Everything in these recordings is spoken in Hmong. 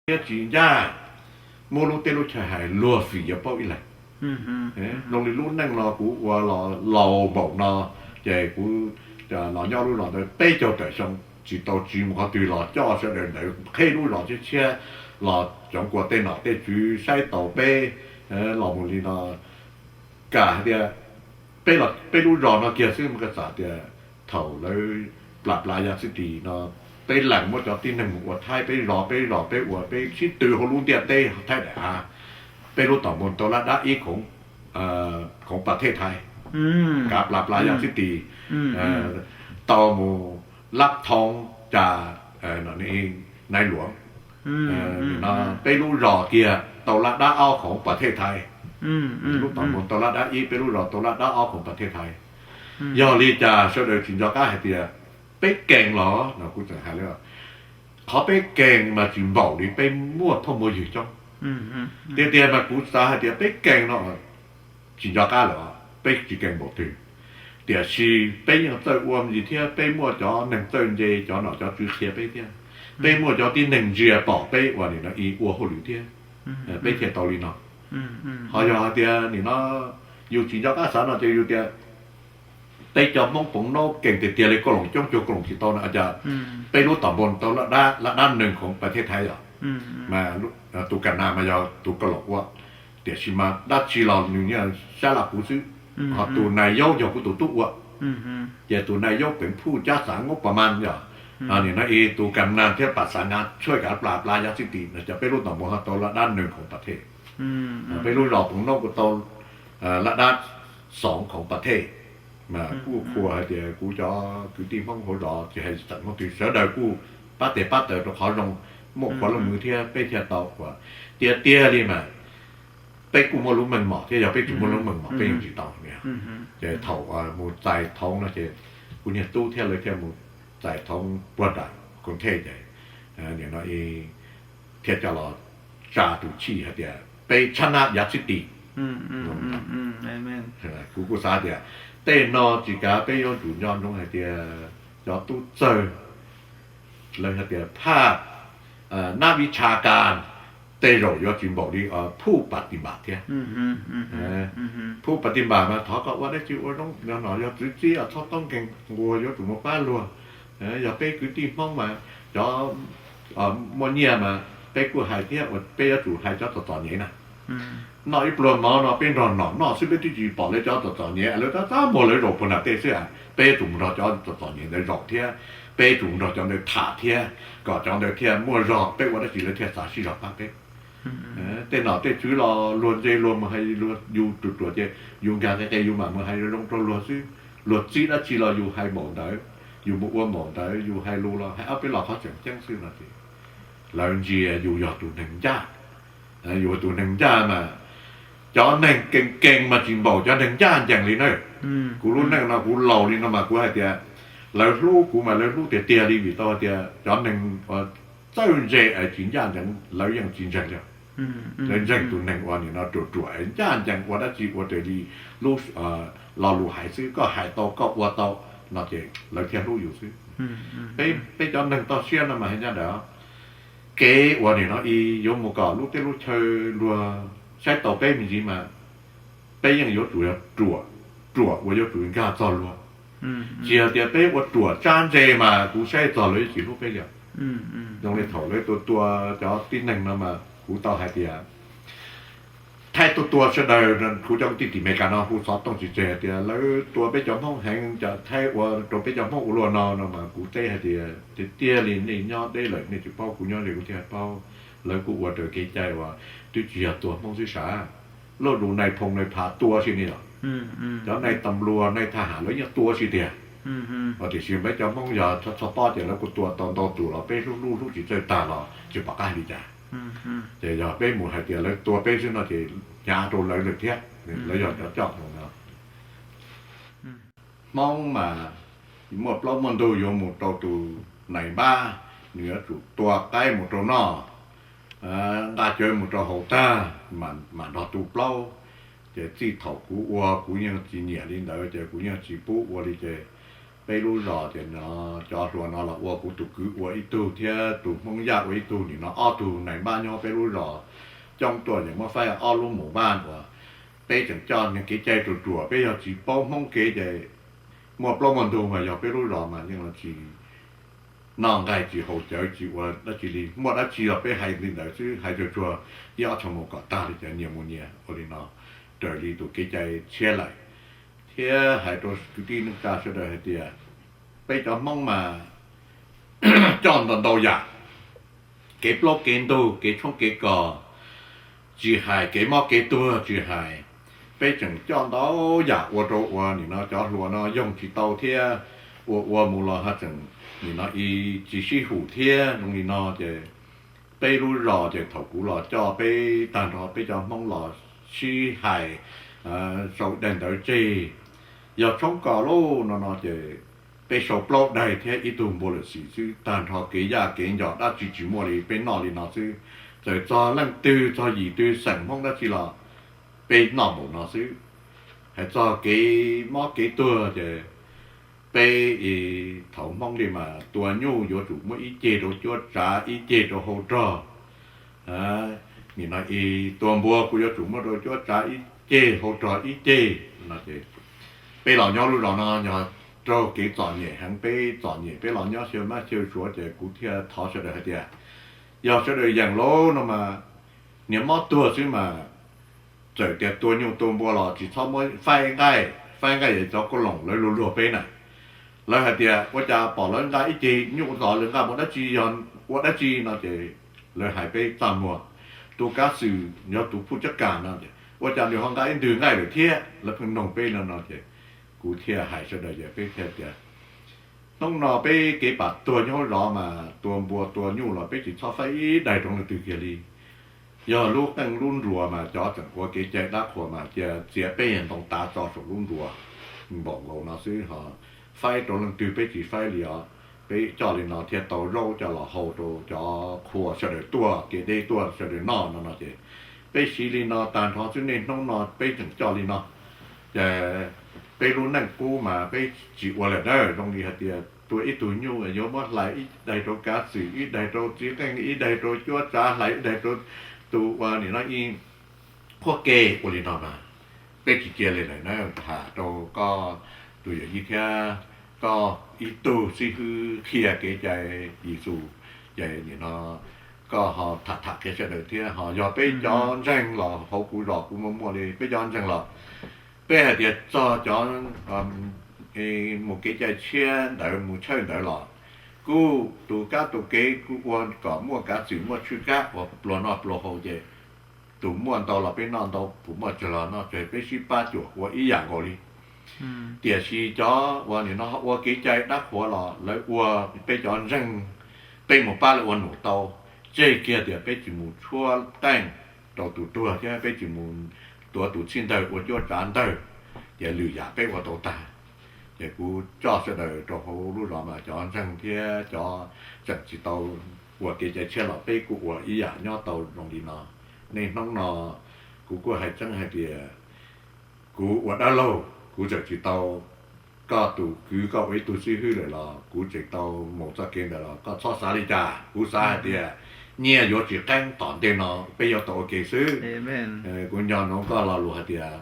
thiab tsis ncaj, muab lub teb lub chaw hais luag fim yuav paub ib leeg. Zoo li lub neej no kuv ua los laus npaum no, ces kuv los nyob lub zos ntawd peb caug tawm xyoo tsis tau tsiv mus qhov twg los coj sawv daws ntawd qheb lub zos tshiab tshiab, los cov kua tej nom tej tswv saib taus peb los mus li no. Kam hais tias peb lub zos no kiag xwb mas koj xav tias thaum lawv plas plas yam xwb tis no, peb lees muab cov tib neeg mus ua Thaib, peb zos peb zos peb ua, peb sib tw hauv lub ntiaj teb Thaib daim av, peb lub tom npoo tau lab dab ib khoov, khoov pas thej Thaib, kav plas plas yam xwb tis, tau mus lab thoob cas nai luav no, peb lub zos kiag tau lab dab ob khoov pas thej Thaib, lub tom npoo tau lab dab ib, peb lub zos tau lab dab ob khoov pas thej Thaib. Yog li cas sawv daws tsis nco qab hais tias peb kees los no, kuv tseem hais li, qhov peb kees mas tsis npaum li peb muaj phooj muaj ywg coob. Tiag tiag mas kuv xav hais tias peb kees no tsis nco qab lawm, peb tsis kees npaum twg, tiam sis peb yeej txawj ua ntsis thiab peb muaj cov neeg txawj ntse cov nom cov tswv qhia peb thiab, peb muaj cov tib neeg ntsia pom peb ua nim no ib ua hauj lwm thiab, peb thiaj tau li no. Ho yog hais tias nim no yus tsis nco qab xav no ces yus tias peb cov Hmoob Poov Naub kees tiag tiag li, kauj loos coob cuag kauj loos tsis tau no cas peb lub tom npoo tau lab dab nees khoov pas thej Thaib yom, mas tus kam nas mas yog tus kauj loos ua, tiam sis mas dab tsi los nws yeej sab laj kuv xwb. Ho tus nais yaub yog kuv tus tub ua, ces tus nais yaub peev phuj cab xav ngub pas mas yom, nim no ib tus kam nas thiab pas xav nqa tshuaj kav plas plas yam xwb tis no cas peb lub tom npoo ho tau lab dab nees khoov pas thej. Peb lub zos Poov Naub kuj tau lab dab xoov khoov pas thej. Mas kuj qhuas hais tias kuv cov kwv tij Hmoob hauv zos tsis hais txawm Hmoob twg sawv daws kuj pab tes pab taw rau qhov zoo, muaj qhuas leej mwm thiab peb thiaj tau ua. Tiag tiag li mas peb kuj muaj lub meej mom thiab, yog peb tsis muaj lub meej mom peb yeej tsis tau li. Ces thaum mus txais thoob no ces kuv niag tub thiab lawv thiaj mus txais thoob puag nram Koos Thej ces nim no thiaj coj los tsa tus chij hais tias peb tshab nab yav txhib tis. Kuv kuj xav tias tej no tsis kav peb yuav tsum nco ntsoov hais tias cov tub txawg lawv hais tias phaj nab vib tsha kas tej zaum yuav tsis npaum li phuj pas tis npam thiab. Phuj pas tis npam mas thov koj ua dab tsi ua zoo no yog txwv txib txhob toob nkeeg nquag, yuav tsum mus pab luag. Yog peb kwv tij Hmoob mas cov muaj nyiaj mas peb kuj hais thiab, peb yuav tsum hais cov txom txom nyem na. Noj ib pluag mov no peb nrog nom noj xwb, peb twb tsis pom lawv cov txom txom nyem, lawv tab tab muag lawv zaum puag nram tej xwb, peb yuav tsum mus nrog cov txom txom nyem ntawd zaum thiab, peb yuav tsum nrog cov ntawd tham thiab, kom cov ntawd thiaj muaj zog, peb ua dab tsi lawv thiaj xav sib zog pab peb. Tej nom tej tswv los luag ntse luag mus hais luag yus ruam ruam ces yus nkag qe qe yus mam mus hais zoo rau luag xwb. Luag txib dab tsi los yus hais npaum ntawd, yus mus ua npaum ntawd, yus hais lus los hais ob peb lo qhov tseem ceeb xwb no ces lawv ntsia yus yog tus neeg ncaj. Yus tus neeg ncaj mas cov neeg kees kees mas tsis npaum cov neeg ncaj ncees li na. Kuv lub neej no kuv laus li no mas kuv hais tias lawv hlub kuv mas lawv hlub tiag tiag li vim tau hais tias cov neeg txawj ntse es tsis ncaj ncees lawv yeej tsis ntseeg li. Lawv ntseeg tus neeg uas nim no ruam ruam es ncaj ncees ua dab tsi ua raws li lub lo lus hais xwb, koj hais tau koj ua tau no ces lawv thiaj hlub yus xwb. Peb cov neeg toj siab no mas hais ncaj ntawd, kev uas nim no ib yuav mus kom lub teb lub chaw luag saib taus peb me ntsis mas peb yeej yuav tsum yog ruam, ruam uas yuav tsum nkag txog luag. Tsis hais tias peb ua ruam tsab ntse mas kuv saib txog lawv yeej tsis hlub peb li. Zoo li thaum lawv tua tua cov tib neeg no mas kuv tau hais tias Thaib tuaj tua sawv daws, kuv cov kwv tij tim Amelikas no hu xov tooj tsis tseg hais tias lawv tua peb cov Hmoob heev, cov Thaib ua rau peb cov Hmoob ua luaj no no mas kuv teb hais tias tiag tiag li nej nyob deb lawm nej tsis paub, kuv nyob ze kuv thiaj paub. Lawv kuj ua raws kev cai uas twb tsis yog tua Hmoob xwb sav, luaj lus nais phoo nais phav tua si ni los, cov nais tas luas nais thaj ham lawv yeej tua si tiag. Tiam sis peb cov Hmoob yog txhob pob ces lawv kuj tua tau ntau tus los peb hlub hlub hlub tsis txawj tag los tsis pom qab li cas. Ces yog peb mus hais tias lawv tua peb xwb no ces hnyav rau lawv lawm thiab, lawv yog cov coj mus no. Hmoob mas muaj plaub muaj ntug yuav mus rau tus nais npab, nws yuav tsum tua qaib mus rau noj, nqa cawv mus rau haus tag, mam nrog tu plaub. Ces txij thaum kuv ua kuv yeej tsis nyiam li ntawd ces kuv yeej tsis pub ua li ces peb lub zos ces no cov hluas no los ua kuv tus kwv ua ib tug thiab tus Hmoob Yaj ua ib tug, nim no ob tug nais npab nyob peb lub zos coob tuaj ces muab faib ob lub mus npab uas peb tseem coj niag kev cai ruam ruam, peb yog tsis paub Hmoob kev ces muaj plaub muaj ntug mas yog peb lub zos mas yeej los tsis noj nqaij tsis haus cawv tsis ua dab tsi li. Muaj dab tsi los peb hais li ntawd xwb, hais tsuag tsuag ib ob tshooj mus kom tag li ces nyias mus nyias ua li no raws li tus kev cai tshiab lawm. Thiab hais rau kwv tij neej tsa sawv daws hais tias peb cov Hmoob mas coj ntau ntau yam, kev plaub kev ntug, kev tshoob kev kos, tsis hais kev mob kev tuag tsis hais, peb tseem coj ntau yam ua rau ua nim no cov hluas no yoog tsis tau thiab ua ua mus los ho tseem nim no i tsis sib hum thiab zoo li no ces peb lub zos ces thaum kuv los coj peb tag nrho peb cov Hmoob los sib hais sau daim ntawv tseg, yog tshoob kos lauj no no ces peb sau plaub daim thiab ib tug npua lwm xim xwb, tag nrho kev yaj kev ncos dab tsi tsis muaj li, peb noj li no xwb. Txawm txog leej twg txog yim twg xeem Hmoob dab tsi los peb noj npaum no xwb. Hais txog kev mob kev tuag ces peb thaum Hmoob li mas tua nyuj yuav tsum muab ib ceg rau cuab tsav ib ceg rau hau rog. Nim no tua npua kuj yuav tsum muab rau cuab tsav ib ceg hau rog ib ceg no ces peb los nyob lub zos no yog raug kev txom nyem heev, peb txom nyem peb los nyob xyaw mab xyaw suav ces kuv thiaj thov sawv daws hais tias yog sawv daws yeem lauj no mas niag mob tuag xwb mas txawm tias tua nyuj tua npua los tsis txhob muab faib nqaij, faib nqaij yog cov kauj loos lawv luag luag peb na. Lawv hais tias ua cas pom lawv nqa ib ceg nyuj los lawv nqa mus dab tsi, yog ua dab tsi no ces lawv hais peb txaj muag. Tus kav xwm yog tus phuj tsab kas no es ua cas nws ho nqa ib ntwg nqaij lawm thiab, lawv pheej noog peb no no ces kuv thiaj hais sawv daws ces peb thiaj tias hnub no peb kev pam tuag nyob zov mas tua npua tua nyuj los peb tsis txhob faib ib daig rau leej twg kiag li. Yog lub qeej lub nruas mas cov tseem ua kev cai dab qhuas mas cia txiav peb yag ntoo tav tso saum lub nruas npaum nkaus no xwb ho faib rau leej twg peb tsis faib li os. Peb coj li no thiaj tau zaub coj los hau rau cov qhua sawv daws tuaj kev deb tuaj sawv daws noj no no ces peb siv li no tag nrho xwb, niaj hnub no peb tseem coj li no. Ces peb lub neej qub mas peb tsis ua lawm na, zoo li hais tias tua ib tug nyuj yuav muab hlais ib daig rau kav xwm, ib daig rau txiv qeej, ib daig rau cuab tsav, hlais ib daig rau tus ua nim no ib qhuab ke ua li no mas peb tsis cia li lawm na. Tham rau koj tus yawm yij thiab koj ib tug xib hwb qhia kev cai Yexus, ces nim no koj ho tham tham qhia sawv daws thiab ho yog peb cov ntseeg los hauv kuv zos kuv muaj muaj li peb cov ntseeg los peb hais tias txog cov mus kev cai tshiab ntawd mus tshawj ntawd los kuj tus kab tus kev kuj ua kom muaj kav xwm muaj tshwj kab ua pluas noj pluas haus ces tus muaj ntau los peb noj ntau, tus muaj tsawg los noj tsawg, peb sib pab cuam ua ib yam nkaus li. Tiam sis cov uas nim no ua kev cai dab qhuas los lawv ua, peb cov ntseeg peb mus pab lawv ua num tau, tseg kiag tias peb tsis mus tshuab qeej rau tus tuag thiab peb tsis mus tuav tus txhib ntawg ua cuab tsav ntawg, ces lwm yam peb ua tau tag. Ces kuv coj sawv daws rau hauv lub zos mas cov ntseeg thiab cov tseem tsis tau ua kev cai tshiab los peb kuj ua ib yam nyob tau zoo li no. Niaj hnub no kuv kuj hais tseeb hais tias kuv ua dab laug kuv tseem tsis tau koj tus kwv koj ua ib tug xib hwb lawm los kuv tseem tau mus txoj kev ntawd los koj txhob xav li cas. Kuv xav hais tias nyiaj yuav tsis qeeb, tom ntej no peb yuav tau ua ke xwb. Kuv nco ntsoov koj lo lus hais tias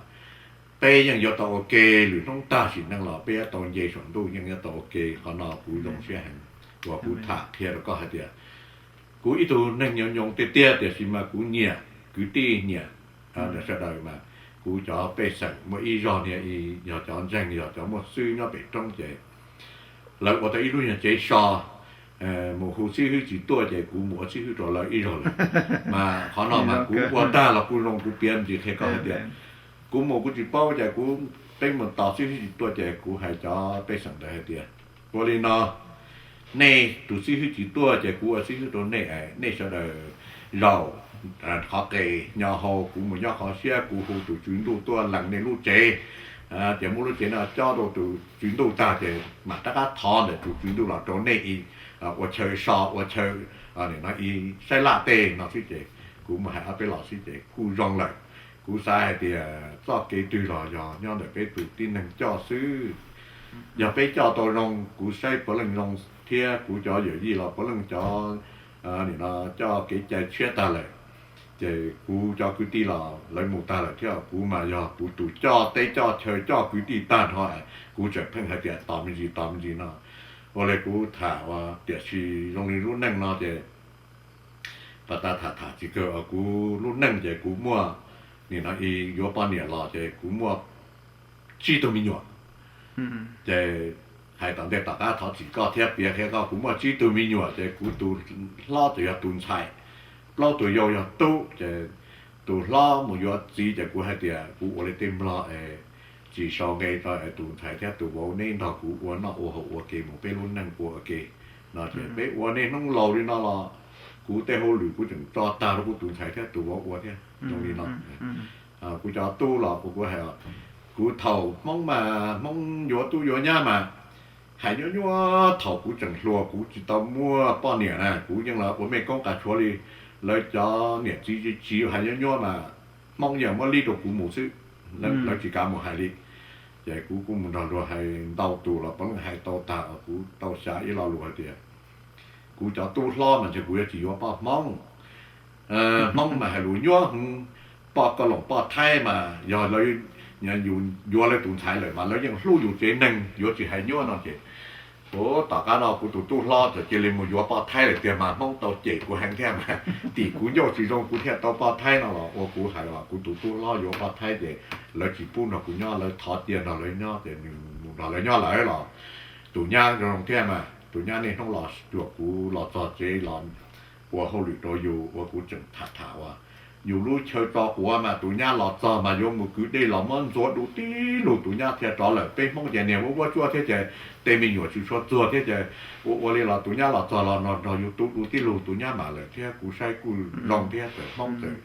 peb yeej yuav tau ua ke, lwm hnub tag sim neej los peb yuav tau nce saum ntuj yeej yuav tau ua ke. Qhov no kuv zoo siab heev uas kuv tham qhia rau koj hais tias kuv ib tug neeg nyoos nyoos tiag tiag tiam sis mas kuv nyiam kwv tij nyiam sawv daws mas kuv cov pej xeem muaj ib zog niag yog cov ntseeg yog cov muaj xib hwb nyob pem roob ces lawv ua tau ib lub nyuag tsev so mus hu xib hwb tsis tuaj ces kuv mus ua xib hwb rau lawv ib zaug lawm. Mas qhov no mas kuv ua tag los kuv zoo kuv piav ntsis qhia koj hais tias kuv mus kuv tsis paub ces kuv peb mus tos xib hwb tsis tuaj ces kuv hais cov pej xeem ntawd hais tias ua li no, nej tus xib hwb tsis tuaj ces kuv ua xib hwb rau nej, nej sawv daws zaum qhov qes nyo hau, kuv mus nyob qhov siab, kuv hu tus tswv ntuj tuaj lees nej lub tsev. Ces muab lub tsev no cob rau tus tswv ntuj tag ces mam rov qab thov ntawm tus tswv ntuj los rau nej ua chaw so ua chaw no saib laj tej no xwb ces kuv mus hais ob peb los xwb ces kuj zoo lawm. Kuv xav hais tias txoj kev twg los yog nyob ntawm peb tus tib neeg coj xwb. Yog peb coj tau zoo, kuv saib puav leej zoo, thiab kuv cov yawm yij los puav leej cov nim no coj kev cai tshiab tag lawm, ces kuv cov kwv tij los lawv mus tag lawm thiab, kuv mas yog kuv tus coj teb coj chaw coj kwv tij tag nrho, kuv tseem pheej hais tias tos me ntsis tos me ntsis no. Ua li kuv tham ua tiam sis zoo li lub neej no ces pas tas tham tham tsis kawg, kuv lub neej ces kuv muaj, nim no yuav poj niam los ces kuv muaj tsib tug me nyuam. Ces hais tom ntej tom qab thov txim koj thiab piav qhia koj, kuv muaj tsib tug me nyuam ces kuv tus hlob ces yog tus ntxhais, plaub tus yau yog tub, ces tus hlob mus yuav txiv ces kuv hais tias kuv ua li tej nplog es tsis sau nqe rau es tus ntxhais thiab tus vauv neb nrog kuv ua noj ua haus ua ke mus peb lub neej ua ua ke no ces peb ua niaj hnub laus li no los kuv tej hauj lwm kuv tseem tso tag rau kuv tus ntxhais thiab tus vauv ua thiab zoo li no. Kuv cov tub los kuv kuv hais, kuv thaum Hmoob mas Hmoob yuav tub yuav nyab mas hais nyuaj nyuaj, thaum kuv tseem hluas kuv tsis tau muaj poj niam na kuv yeej los ua mej koob qas tshuav li, lawv cov niam txiv tsis hais nyuaj nyuaj mas Hmoob yeej muab lib rau kuv mus xwb, lawv tsis kav mus hais li. Ces kuv kuj mus nrog luag hais ntau tus los puav leej hais tau tag, kuv tau xav ib lo lus hais tias kuv cov tub hlob mas ntshe kuv yuav tsis yuav poj Hmoob. Hmoob mas hais lus nyuaj hwv, poj Kaus Loos poj Thaib mas yog lawv yuav lawv tus ntxhais lawm mas lawv yeej hlub yus tsev neeg yuav tsis hais nyuaj no ces, ua tom qab no kuv tus tub hlob txawm cia li mus yuav poj Thaib lawm tiag mas Hmoob tau cem kuv heev thiab mas tim kuv ncauj tsis zoo kuv thiaj tau poj Thaib no los ua kuv hais los kuv tus tub hlob yuav poj Thaib ces lawv tsis pub nrog kuv nyob, lawv thov cia nrog lawv nyob ces nws mus nrog lawv nyob lawm los tus nyab zoo thiab mas tus nyab niaj hnub los cuag kuv los txog tsev los ua hauj lwm rau yus ua kuv tseem tham tham ua yus lub chaw tso quav mas tus nyab los txog mas yuav mus kwv dej los muab ntxuav du tib lug tus nyab thiaj rov lawm. Peb Hmoob ces niag vuab vuab tsuab thiab ces tej me nyuam tsis tshua txuag thiab ces ua ua li los tus nyab los txog los nrog yus tu du tib lug tus nyab mam lawm thiab kuv saib kuj zoo thiab txawm Hmoob txawm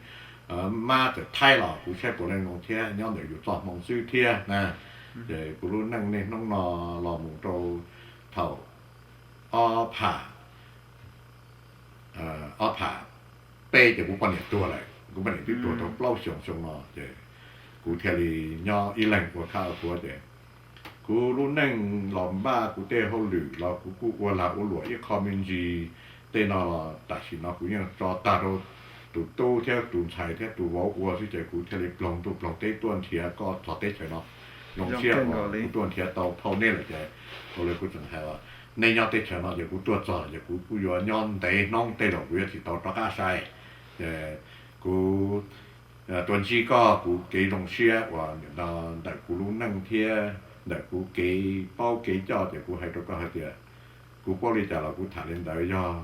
mab txawm Thaib los kuv saib puav leej zoo thiab nyob ntawm yus txoj hmoo xwb thiab na. Ces kuv lub neej niaj hnub no los mus rau thaum ob phav ob phav peb ces kuv poj niam tuag lawm, kuv poj niam twb tuag tau plaub xyoos xyoo no ces kuv thiaj li nyob ib leeg ua khab ua khuav ces kuv lub neej los npaj kuv tej hauj lwm los kuv kuj ua lag ua luam ib qho me ntsis. Tej no los tam sim no kuv yeej tso tag rau tus tub thiab tus ntxhais thiab tus vauv ua xwb ces kuv thiaj li ploog ntuj ploog teb tuaj nrhiav koj txog teb chaws no. Zoo siab uas kuv tuaj nrhiav tau phauj neb lawm ces ua li kuv tseem hais uas nej nyob teb chaws no ces kuv tuaj txog ces kuv kuj yuav nyob ntev hnub tej zaum kuv yuav tsis tau rov qab sai. Ces kuv tuaj ntsib koj kuv kev zoo siab uas ntawm kuv lub neej thiab ntawm kuv kev paub kev coj ces kuv hais rau koj hais tias kuv paub li cas los kuv tham li ntawd. Yog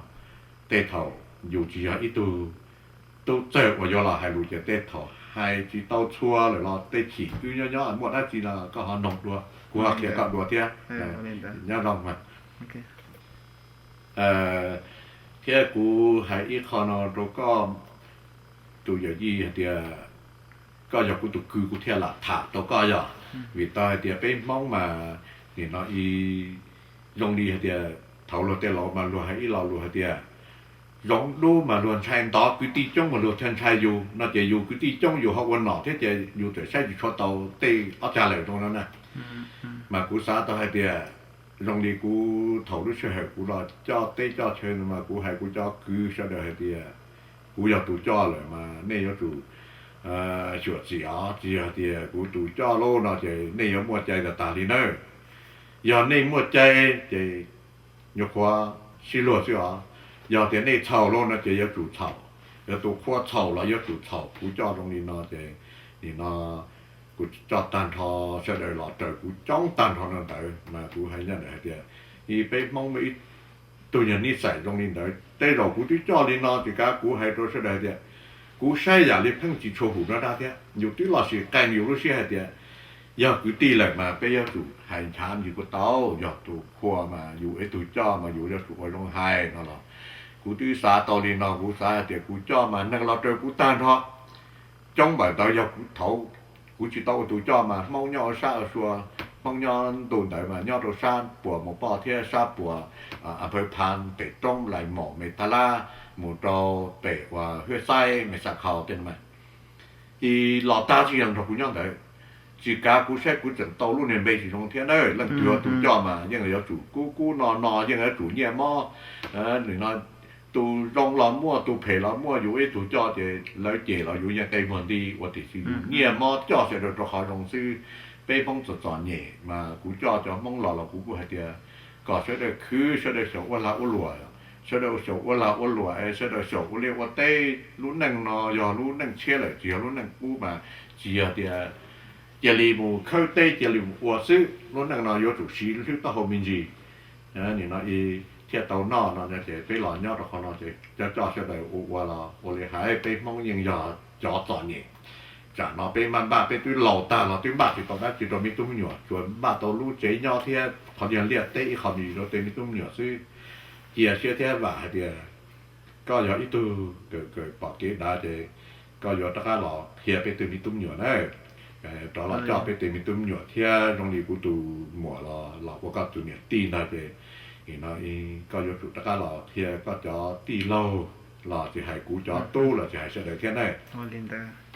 tej thaum yus tsis yog ib tug tub txawg uas yuav los hais lus ces tej thaum hais tsis tau txhua lawm los tej chim twb nyob nyob muaj dab tsi no koj ho noog dua, kuv ho qhia koj dua thiab. Nyob zoo mas. Thiab kuv hais ib qho no rau koj tus yawm yij hais tias koj yog kuv tus kwv kuv thiaj lam tham tau koj yog vim tau hais tias peb Hmoob mas nim no zoo li hais tias thaum luag tej laus mas luag hais ib lo lus hais tias zoov dub mas luag ntshai ntov, kwv tij coob mas luag thiaj ntshai yus no ces yus kwv tij coob yus ho ua nom thiab ces yus txawm saib tsis tshua tau tej ob cag lawm zoo no na. Mas kuv xav tau hais tias zoo li kuv thaum lub sij hawm kuv los coj teb coj chaw no mas kuv hais kuv cov kwv sawv daws hais tias kuv yog tus coj lawm mas nej yuav tsum xyuam xim os, tsis yog tias kuv tus coj lauj no ces nej yuav muaj cai tas tas li nawb. Yog nej muaj cai ces nyuam qhuav sib luag xwb os. Yog tias nej txhaum lauj no ces yuav tsum txhaum, yuav tus qhua txhaum los yuav tsum txhaum. Kuv coj zoo li no ces nim no kuv coj tag nrho sawv daws los raws kuv coob tag nrho no ntawd mas kuv hais nyob ntawm hais tias peb Hmoob muaj ib tug nyuag nij xais zoo li ntawd. Tej zaum kuv twb coj li no tsis kav kuv hais rau sawv daws hais tias kuv saib yam li pheej tsis tshua hum nruab nrab thiab. Yus twb los sim qee yus lub siab hais tias yog kwv tij lawm mas peb yuav tsum hais nchav me ntsis kuj tau, yog tus qhua mas yus ib tug coj mas yus yuav tsum ua zoo hais no los kuv twb xav tau li no. Kuv xav hais tias kuv coj mas neeg los raws kuv tag nrho. Coob npaum ntawd yog kuv thaum kuv tsis tau ua tus coj mas Hmoob nyob ua sab ua sua, Hmoob nyob ntu ntawd mas nyob rau sab puas Mus Poj thiab sab puas Anphaw Phan, pem roob Lais Maum, Mes Tha Lab, mus rau pem uas Hwj Xaib, Mes Xas Khau tej no mas, es los tag tsis yog nrog kuv nyob ntawd. Tsis kav kuv saib kuv tseem tau lub niag npe tsis zoo thiab na. Leej twg tus coj mas yeej yuav tsum kub kub no no, yeej yuav tsum nyiaj mob. Nim no tus zoo los muaj, tus phem los muaj, yus ib tug coj ces lawv cem los yus yeej qe muag nti ua tiam sis yus nyiaj mob coj sawv daws rau qhov zoo xwb. Peb Hmoob txom txom nyem mas kuv coj cov Hmoob los los kuv kuj hais tias kom sawv daws khwv, sawv daws xyaum ua lag ua luam, sawv daws xyaum ua lag ua luam, sawv daws xyaum ua liaj ua teb. Lub neej no yog lub neej tshiab lawm, tsis yog lub neej qub mas tsis yog tias cia li mus khawb teb cia li mus ua xwb. Lub neej no yuav tsum siv hlwb taub hau me ntsis, nim no thiaj tau noj no ces peb los nyob rau qhov no ces cov coj sawv daws ua ua los ua li hais, peb Hmoob yeej yog cov txom nyem. Tsam no peb maj npaj, peb twb laus tag los twb npaj tsis tau dab tsi rau me tub me nyuam, tsuas npaj tau lub tsev nyob thiab qhov niag liaj teb ib qho me ntsis rau tej me tub me nyuam xwb. Cia siab thiab vam hais tias koj yog ib tug kawm pom kev dav ces koj yuav rov qab los qhia peb tej me tub me nyuam na, rov los coj peb tej me tub me nyuam thiab zoo li kuv tus muam los los ua koj tus niam tij ntag ces nim no koj yuav tsum rov qab los qhia koj cov tij laug los tsis hais kuv cov tub los tsis hais sawv daws thiab na. Ua li ntawd.